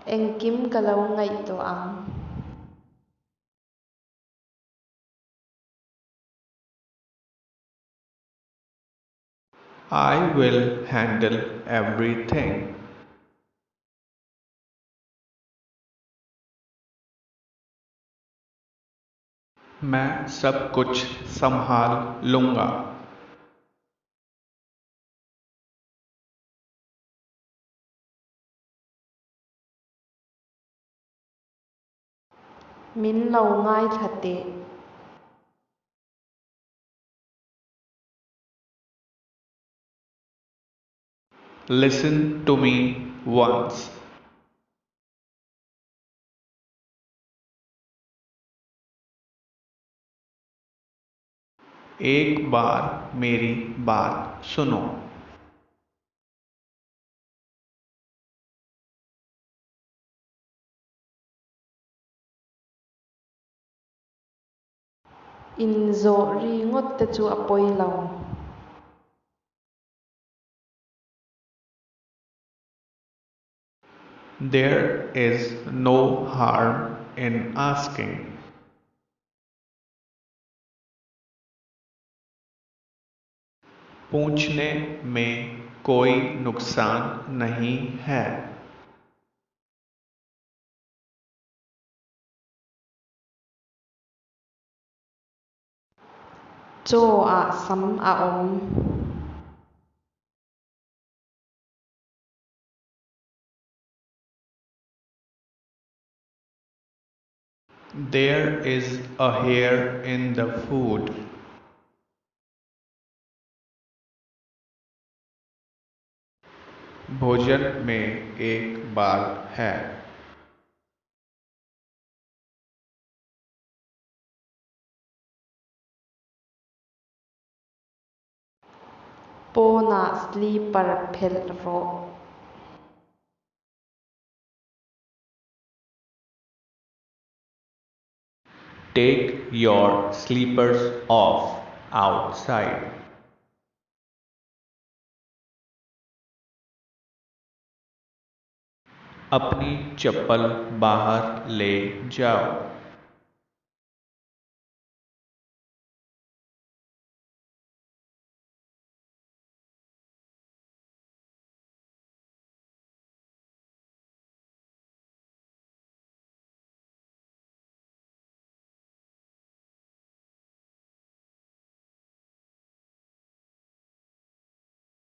Engkim ka lo ngaihtuah ang. I will handle everything. मैं सब कुछ संभाल लूँगा। Min lo ngaithla teh. Listen to me once. एक बार मेरी बात सुनो। Inzawh ringawt te chu a pawi lo. There is no harm in asking. पूछने में कोई नुकसान नहीं है। Chaw ah sam a awm. There is a hair in the food. भोजन में एक बाल है। Pawnah slipper phelh rawh. Take your slippers off outside. अपनी चप्पल बाहर ले जाओ।